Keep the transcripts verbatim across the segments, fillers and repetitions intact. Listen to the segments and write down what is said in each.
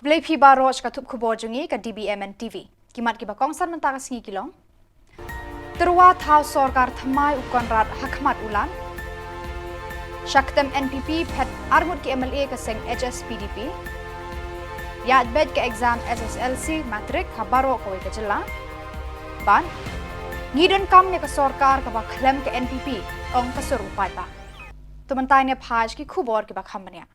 Khublei phi baroh sha ka thup khubor jong ngi ka D B M N T V. Ki mat kiba kongsan mynta ka sngi ki long: Tyrwa thaw sorkar thymmai u Conrad ha khmat u Lat. Sha ktem N P P phet arngut ki M L A ka seng H S P D P. Ïaid beit ka exam S S L C Matric ha baroh kawei ka jylla. Bad ngi donkam ïa ka sorkar kaba khlem ka N P P, ong ka sur u paidbah. To mynta ngin ïa phai sha ki khubor kiba kham bniah.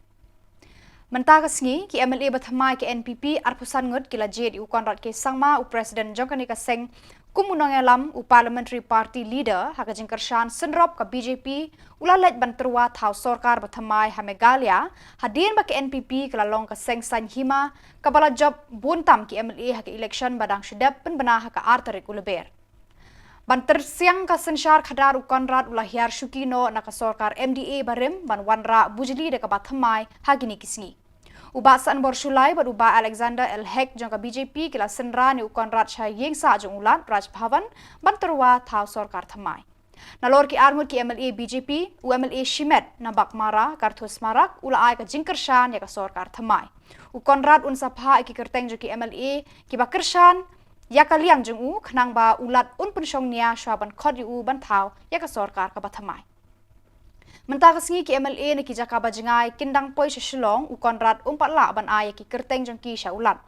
Mynta ka sngi, ki M L A ba thymmai ka N P P arphew san ngut ki la jied ïa u Conrad K Sangma, u president jong kane ka seng, kum u nongïalam, u parliamentary party leader, ha ka jingkyrshan synrop ka B J P u la leit ban tyrwa thaw sorkar ba thymmai ha Meghalaya, hadien ba ka N P P ka la long ka seng saiñ hima kaba la jop bun tam ki M L A ha ka election ba dang shu dep pynbna ha ka ar tarik u Lber. Ban tyrsiang ka synshar khadar, u Conrad u la hiar shuki noh na ka sorkar M D A barim ban wanrah bujli da kaba thymmai ha kine ki sngi. U Bah Sanbor Shullai bad u Bah Alexander L Hek jong ka B J P ki la synran ïa u Conrad sha ïing sah jong u Lat, Raj Bhavan, ban tyrwa thaw sorkar thymmai. Nalor ki arngut ki M L A B J P, u M L A shimet na Baghmara, Karthus Marak, u la ai ka jingkyrshan ïa ka sorkar thymmai. U Conrad un sa phah ïa ki kyrteng jong ki M L A kiba kyrshan ïa ka liang jong u, khnang ba u Lat un pynshong nia shwa ban khot ïa u ban thaw ïa ka sorkar kaba thymmai. Mynta ka sngi ki M L A na ki jaka ba jngai kin dang poi sha Shillong, u Conrad um pat lah ban ai ïa ki kyrteng jong ki sha u Lat.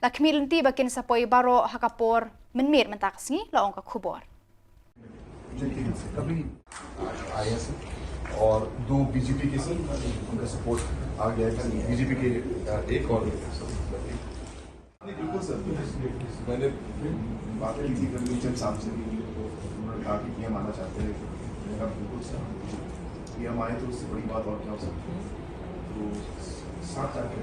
La khmih lynti ba kin sa poi baroh ha ka por mynmiet mynta ka sngi, la ong ka khubor. और दो बीजेपी के सर, उनका सपोर्ट आ गया है, बीजेपी के, अ, एक और। नहीं, बिल्कुल सर, मैंने बात की थी कल नीलम साहब से भी, तो उन्होंने कहा कि पीएम आना चाहते हैं। मैंने कहा, "बिल्कुल सर, पीएम आए तो उससे बड़ी बात और क्या हो सकती है?" तो साथ जाके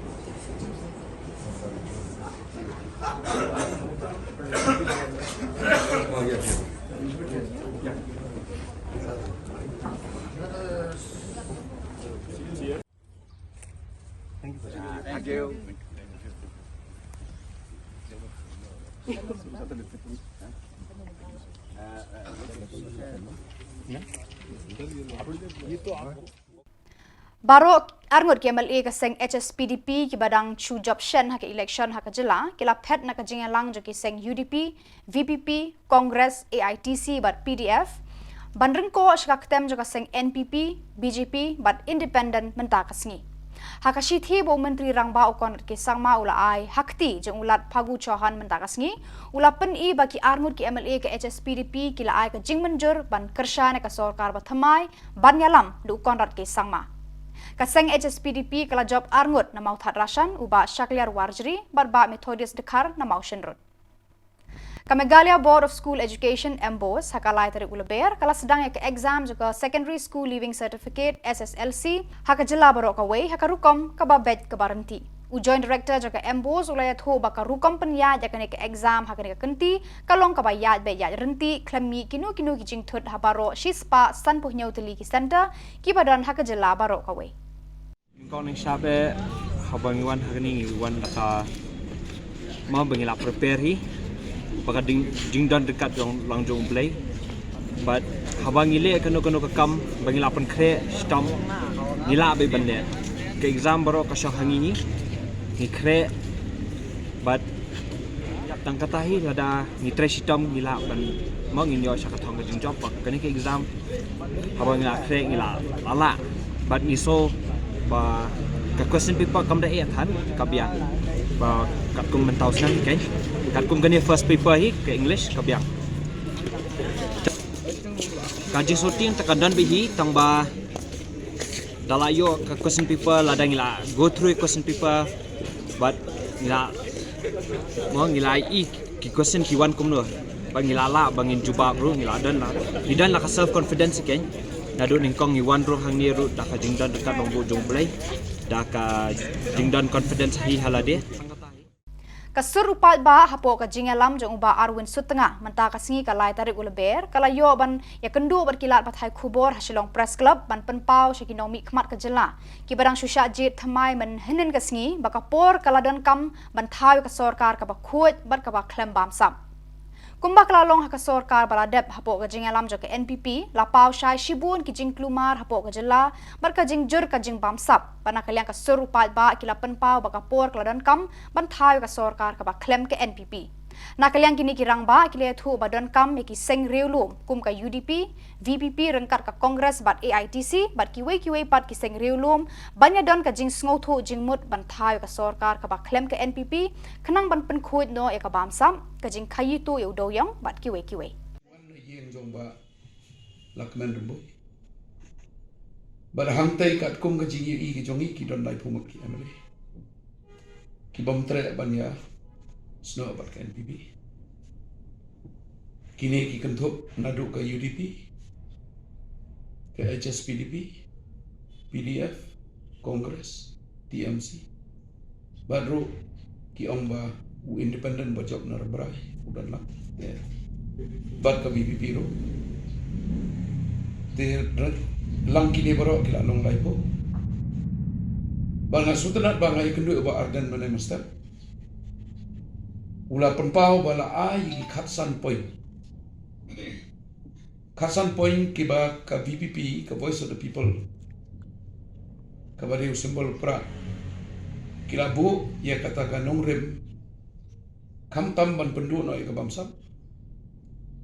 Baroh arngut ki M L A ka seng H S P D P kiba dang shu jop shen ha ka election ha ka jylla, ki la phet na ka jingïalang jong ki seng U D P, V P P, Congress, A I T C bad P D F, ban ryngkoh sha ka ktem jong ka seng N P P, B J P bad Independent mynta ka sngi. Ha ka shithi ba u Myntri Rangbah u Conrad K Sangma u la ai ha kti jong u Lat Phagu Chauhan mynta ka sngi, u la pyni ba ki arngut ki M L A ka H S P D P ki la ai ka jingmynjur ban kyrshan ïa ka sorkar ba thymmai ban ïalam da u Conrad K Sangma. Ka seng H S P D P ka la jop arngut na Mawthadraishan, u Bah Shakliar Warjri bad Bah Methodius Dkhar na Mawshynrut. Ka Meghalaya Board of School Education, MBOSE, ha ka lai tarik u Lber, ka la sdang ïa ka exam jong ka Secondary School Leaving Certificate, S S L C, ha ka jylla baroh kawei, ha ka rukom kaba beit kaba ryntih. U Joint Director jong ka MBOSE u la ïathuh ba ka rukom pynïaid ïa kane ka exam ha kane ka kynti ka long kaba ïaid beit ïaid ryntih, khlem mih kino kino ki jingthut ha baroh shispah sanphew hynñiew tylli ki centre kiba don ha ka jylla baroh kawei. Nyngkong nyngshap eh, haba ngi wan ha kane ngi wan da ka, ma ba ngi la prepare hi, ba ka jing, jingdon ryngkat jong lang jong U Blei. Bad haba ngi leh kano kano ka kam ba ngi la pynkhreh shitom, ngi lah beit ban leh. Ka exam baroh ka shong ha ngi, ngi khreh. Bad tang kata hi, lada ngi trei shitom ngi lah ban, mo, ngin ïoh sha ka thong ka jingjop. Bad kane ka exam, haba ngi la khreh ngi la lah. Bad ngi sngew ba ka question paper kam da eh than, ka biang. Ba katkum mynta u snem hi kein, katkum kane first paper hi ka English, ka biang. Ka jingsngewthuh te ka don beit hi, tang ba da la ïoh ka question paper, lada ngi la go through question paper, bad ngi la, mo, ngi la ïohi ki question ki wan kumno, bad ngi la lah ba ngin jubab ruh, ngi la don la, ngi don la ka self confidence kein. Naduh nyngkong ngi wan ruh hangne ruh da ka jingdon ryngkat bad U Blei, da ka jingdon confidence hi ha lade. Ka sur u paidbah hapoh ka jingïalam jong u Bah Arwin Suttnga mynta ka sngi ka lai tarik u Lber, ka la ïoh ban ïakynduh bad ki lad pathai khubor ha Shillong Press Club ban pynpaw sha ki nongmihkhmat ka jylla kiba dang shu shah jied thymmai mynhynnin ka sngi ba ka por ka la donkam ban thaw ïa ka sorkar kaba khuid bad kaba khlem bamsap. Kumba ka la long ha ka sorkar ba la dep hapoh ka jingïalam jong ka N P P, la paw shai shibun ki jingkulmar hapoh ka jylla bad ka jingjur ka jingbamsap, bad na ka liang ka sur u paidbah ki la pynpaw ba ka por ka la donkam ban thaw ïa ka sorkar kaba khlem ka N P P. Na ka liang kine ki rangbah ki la ïathuh ba donkam ïa ki seng riewlum kum ka U D P, V P P ryngkat ka Congress bad A I T C bad kiwei kiwei pat ki seng riewlum ban ïadon ka jingsngewthuh jingmut ban thaw ïa ka sorkar kaba khlem ka N P P, khnang ban pynkhuid noh ïa ka bamsap, ka jingkhaii tuh ïa u dewiong bad kiwei kiwei. Wan na ïing jong Bah Lahkmen Rymbui. Bad hangtei katkum ka jingïohi ka jong ngi ki don laiphew ngut ki M L A ki bym treh ban ïasnoh bad ka N P P. Kine ki kynthup naduh ka U D P, ka H S P D P, P D F, Congress, T M C. Bad ruh ki ong ba u independent ba jop na Rambrai u don lang. Te bad ka V P P ruh. Te lang kine baroh ki la long laiphew. Ba nga sngewtynnat ba nga ïakynduh Bah Ardent mynne mynstep. U la pynpaw ba la ai ïa ki khatsan point. Khatsan point kiba ka V P P, ka Voice of the People, kaba dei u symbol u prah, ki la buh ïa kata ka nongrim khamtam ban pynduh noh ïa ka bamsap,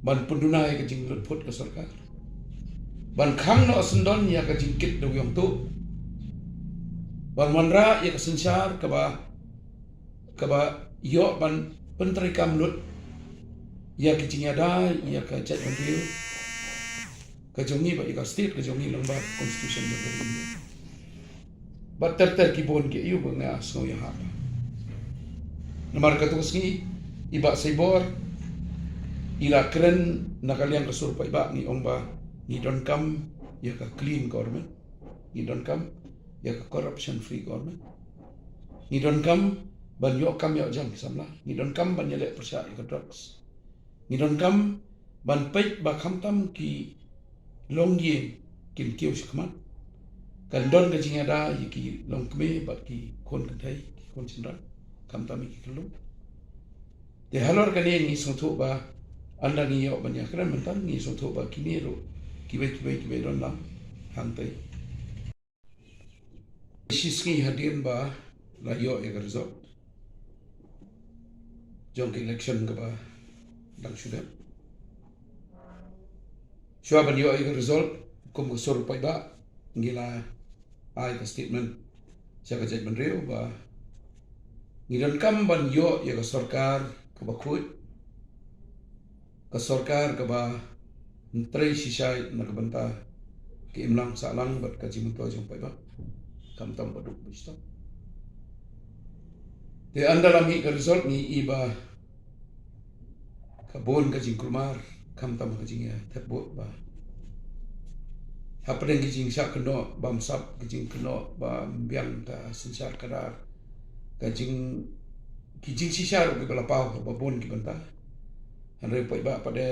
ban pynduna ïa ka jinglutphut ka sorkar, ban khang noh syndon ïa ka jingkit dewiong tuh, ban wanrah ïa ka synshar kaba kaba ïoh ban pyntreikam lut ïa ki jingïada ïa ka jaitbynriew ka jong ngi bad ïa ka state ka jong ngi lyngba constitution jong ka ri India. Bad ter ter ki bun ki aiu ba nga sngew ïahap. Namar katu ka sngi i Bah Saibor i la kren na ka liang ka sur paidbah, ngi ong ba ngi donkam ïa ka clean government, ngi donkam ïa ka corruption free government. Ngi donkam ban ïoh kam ïoh jam ki samla. Ngi donkam ban ïaleh pyrshah ïa ka drugs. Ngi donkam ban peit ba khamtam ki longïing kin kiew shakhmat. Kan don ka jingïada ïa ki longkmie bad ki khun kynthei, ki khun shynrang, khamtam ïa ki khyllung. Te halor kane ngi sngewthuh ba ynda ngi ïoh ban ïakren mynta ngi sngewthuh ba kine ruh kiwei kiwei kiwei don lang hangtei. Shisngi hadien ba la ïoh ïa ka result jong ka election kaba dang shu dep. Shuwa ban ïoh ïa ka result kum ka sur paidbah ngi la ai ka statement sha ka jaitbynriew ba ngi donkam ban ïoh ïa ka sorkar kaba khuid, ka sorkar kaba trei shisha na ka bynta ka imlang sahlang bad ka jingmyntoi jong paidbah, khamtam ba duk ba shitom. Te ynda la mih ka result ngi i ba ka bun ka jingkulmar khamtam ka jingïathep vote ba hapdeng ki jingshah kynnoh bamsap, ki jingkynnoh bam biang ka synshar khadar, ka jing ki jingshisha ruh kiba la paw ba bun ki bynta. Hynrei paidbah pat de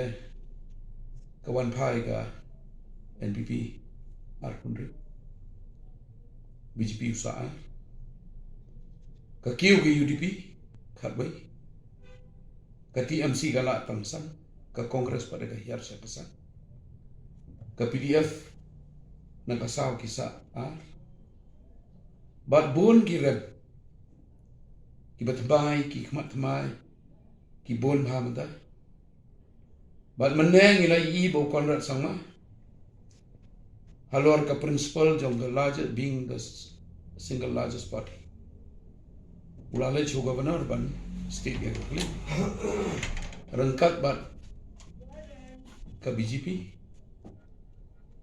ka wan phai ka N P P arphew hynriew, B J P u sah ar, ka kiew ka U D P khatwei, ka T M C ka lah tang san, ka Congress pat de ka hiar sha ka san, ka P D F na ka saw ki sah ar. Bad bun ki rep kiba thymmai, ki khmat thymmai, ki bun bha mynta. Bad mynne ngi la ïohi ba u Conrad Sangma halor ka principle jong ka largest, being the s- single largest party, u la leit sha u governor ban stick ïa ka claim ryngkat bad ka B J P.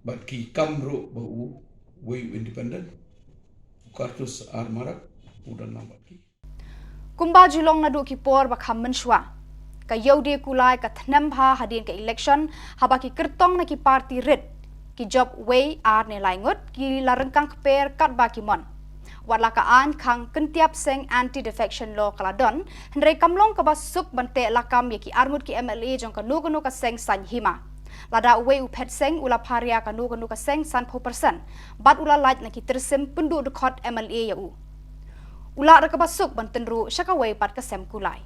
Bad ki kam ruh ba u wei u independent, u Kartus R Marak, u don lang bad ki. Kumba ju long naduh ki por ba kham mynshuwa, ka Ïewdieh Kulai ka thnem bha hadien ka election, haba ki kyrtong na ki party rit ki jop wei ar ne lai ngut, ki la ryngkang kper katba ki mon. Wat la ka aiñ khang kyntiap seng Anti Defection Law ka la don, hynrei kam long kaba suk ban teh lakam ïa ki arngut ki M L A jong kano kano ka seng saiñ hima. Lada uwei u phet seng u la pharia kano kano ka seng sanphew percent bad u la lait na ki tyrsim pynduh dkhot M L A ïa u, u lah da kaba suk ban tynruh sha kawei pat ka sem kulai.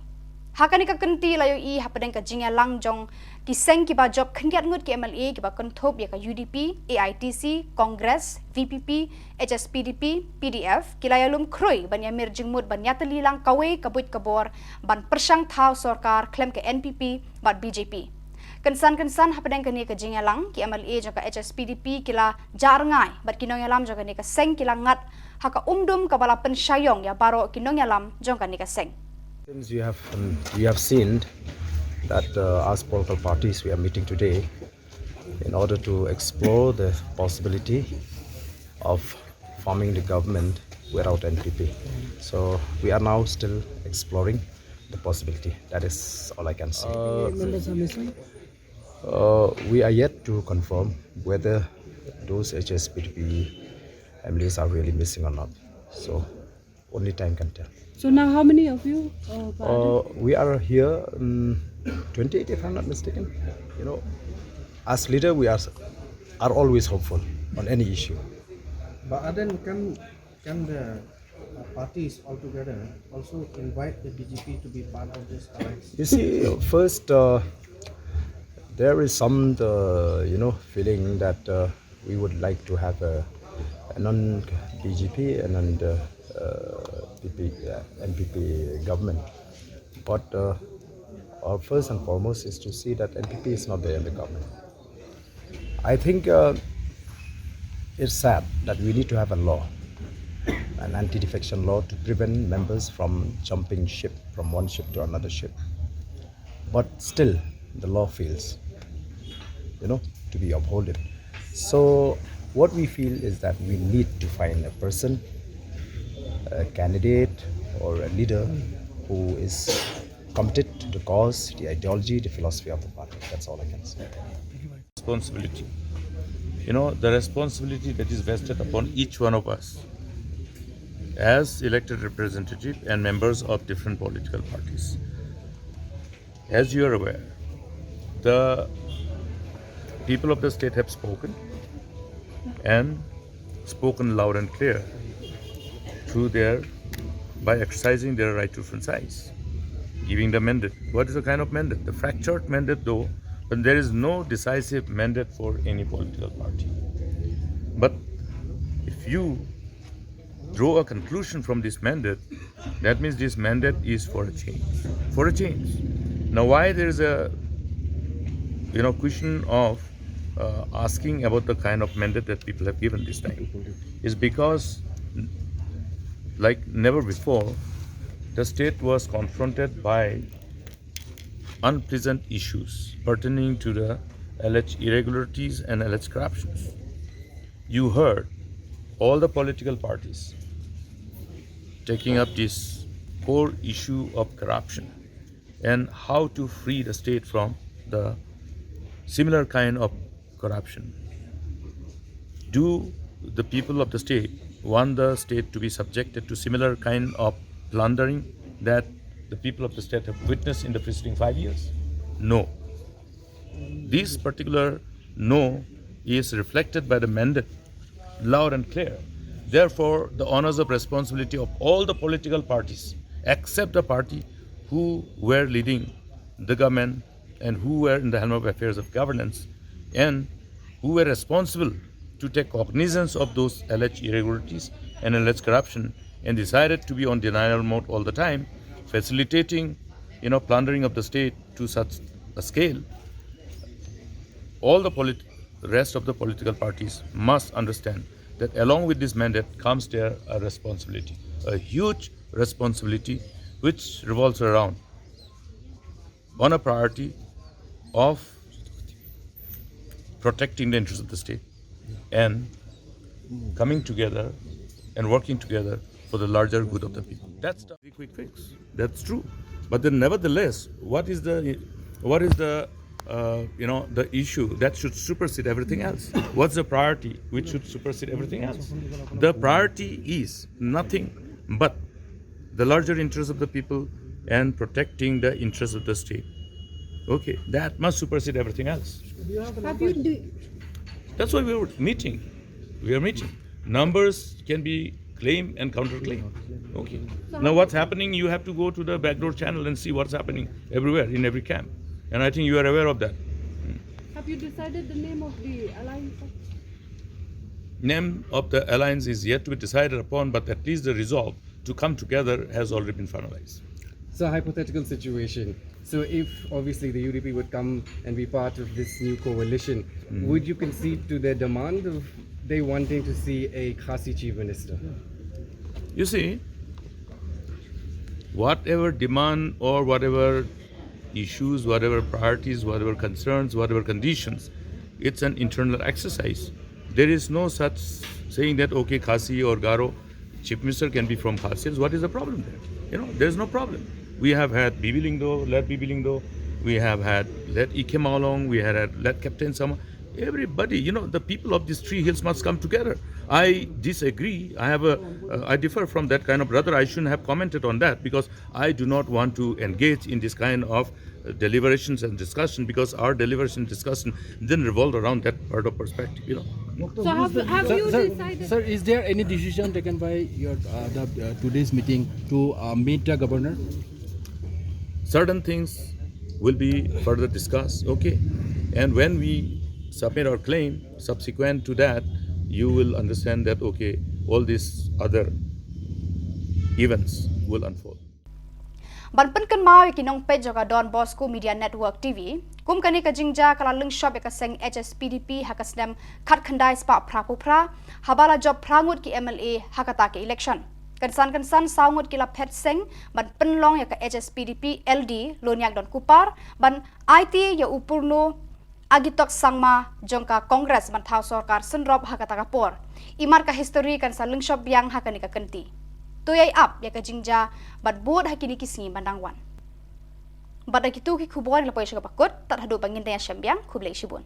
Ha kane ka kynti la ïohi hapdeng ka jingïalang jong ki seng kiba jop khyndiat ngut ki M L A kiba kynthup ïa ka U D P, A I T C, Congress, V P P, H S P D P, P D F, ki la ïalum khrui ban ïamir jingmut ban ïatylli lang kawei ka buit ka bor ban pyrshang thaw sorkar khlem ka N P P bad B J P. Kynsan kynsan hapdeng kane ka jingïalang, ki M L A jong ka H S P D P ki la jah rngai bad ki nongïalam jong kane ka seng ki la ngat ha ka umdum kaba la pynshai ïong ïa baroh ki nongïalam jong kane ka seng. Since you have, um, you have seen that, uh, us political parties, we are meeting today in order to explore the possibility of forming the government without N P P. So we are now still exploring the possibility. That is all I can say. Uh, Members are missing? Uh, we are yet to confirm whether those H S P D P M L As are really missing or not. So only time can tell. So now how many of you, uh, Uh, we are here, um, twenty-eight, if I'm not mistaken. You know, as leader, we are, are always hopeful on any issue. But Aden, can, can the, uh, parties altogether also invite the B J P to be part of this alliance? You see, first, uh, there is some, uh, you know, feeling that, uh, we would like to have a, a non-B J P and non, uh, uh, P P, uh, N P P government. But, uh, our first and foremost is to see that N P P is not there in the government. I think, uh, it's sad that we need to have a law, an anti-defection law, to prevent members from jumping ship from one ship to another ship. But still, the law fails, you know, to be upholded. So what we feel is that we need to find a person, a candidate or a leader who is committed to the cause, the ideology, the philosophy of the party. That's all I can say. Responsibility. You know, the responsibility that is vested upon each one of us as elected representative and members of different political parties. As you are aware, the people of the state have spoken and spoken loud and clear through their, by exercising their right to franchise, giving the mandate. What is the kind of mandate? The fractured mandate, though, but there is no decisive mandate for any political party. But if you draw a conclusion from this mandate, that means this mandate is for a change. For a change. Now, why there is a, you know, question of, uh, asking about the kind of mandate that people have given this time is because, like never before, the state was confronted by unpleasant issues pertaining to the alleged irregularities and alleged corruptions. You heard all the political parties taking up this core issue of corruption and how to free the state from the similar kind of corruption. Do the people of the state want the state to be subjected to similar kind of plundering that the people of the state have witnessed in the preceding five years? No. This particular no is reflected by the mandate, loud and clear. Therefore, the onus of responsibility of all the political parties, except the party who were leading the government and who were in the helm of affairs of governance, and who were responsible to take cognizance of those alleged irregularities and alleged corruption, and decided to be on denial mode all the time, facilitating, you know, plundering of the state to such a scale. All the polit-, rest of the political parties must understand that along with this mandate comes there a responsibility, a huge responsibility, which revolves around on a priority of protecting the interests of the state and coming together and working together for the larger good of the people. That's the quick fix. That's true. But then, nevertheless, what is the, what is the, uh, you know, the issue that should supersede everything else? What's the priority which should supersede everything else? The priority is nothing but the larger interests of the people and protecting the interests of the state. Okay, that must supersede everything else. Have you de- That's why we are meeting. We are meeting. Numbers can be claim and counterclaim. Okay. Now what's happening? You have to go to the backdoor channel and see what's happening everywhere in every camp, and I think you are aware of that. Have you decided the name of the alliance? Name of the alliance is yet to be decided upon, but at least the resolve to come together has already been finalized. It's a hypothetical situation. So, if obviously the U D P would come and be part of this new coalition, would you concede to their demand of they wanting to see a Khasi chief minister? You see, whatever demand or whatever issues, whatever priorities, whatever concerns, whatever conditions, it's an internal exercise. There is no such saying that, okay, Khasi or Garo, Chief Minister can be from Khasi. What is the problem there? You know, there's no problem. We have had Bibi Lyngdoh, late Bibi Lyngdoh. We have had late E K Mawlong. We had had late Captain Sangma. Everybody, you know, the people of these three hills must come together. I disagree. I have a, uh, I differ from that kind of brother. I shouldn't have commented on that because I do not want to engage in this kind of uh, deliberations and discussion, because our deliberation discussion didn't revolve around that part of perspective, you know. So have, have you Sir, decided? Sir, is there any decision taken by your uh, the, uh, today's meeting to uh, meet the governor? Certain things will be further discussed, okay? And when we submit our claim, subsequent to that, you will understand that, okay, all these other events will unfold. Ban pynkynmaw ïa ki nongpeit jong ka Don Bosco Media Network T V, kum kane ka jingjia ka la lyngshop ïa ka seng H S P D P ha ka snem khatkhyndai spah phraphew phra, haba la jop phra ngut ki M L A ha kata ka election. Kynsan kynsan saw ngut ki la phet seng ban pynlong ïa ka H S P D P L D Loniak Donkupar ban aiti ïa u Purno Agitok Sangma jong ka Congress ban thaw sorkar synrop ha kata ka por. Imat ka history kan sa lyngshop biang ha kane ka kynti. To ïai ap ïa ka jingjia bad bud ha kine ki sngi ban dang wan. Bad da kitu ki khubor la poi sha kaba kut, tad haduh ba ngin da ïashem biang, khublei shibun.